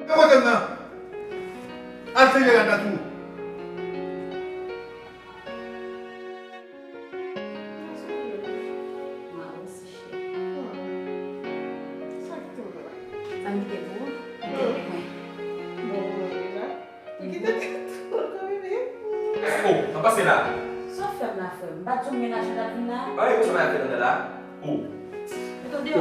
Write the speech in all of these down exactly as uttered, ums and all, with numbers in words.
Kote m nan? Al serye rad la tou. Sa m kite pou ou? Mwen. Ou kite tèt ou ankò, bebe? Oh, an pase la. Sa w fè m la, frè m? M pa t di w m gen lajan m t ap vin la? Anyen konsa m ap fè nan la? Oh. Ou tande?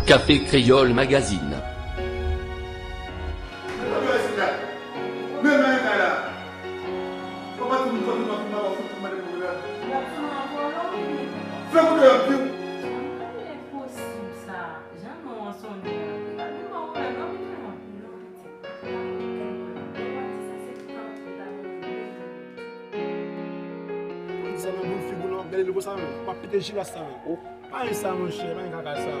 Café Créole Magazine. Fè kote y ap viv. Jan non an sonnen an. Gade mwen wè w lè nan vin yon pil. Sa nan boul figi w non, gade l konsa menm. M ap pete jiras sa menm. Pa gen sa, monchè, pa gen kaka sa.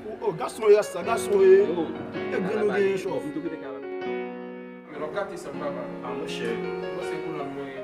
O, o, gason ye sa, gason ye. E grenn ou genyen, chòf. Men w ap gate sa, papa. A, monchè. Mwen se koulòl mwen.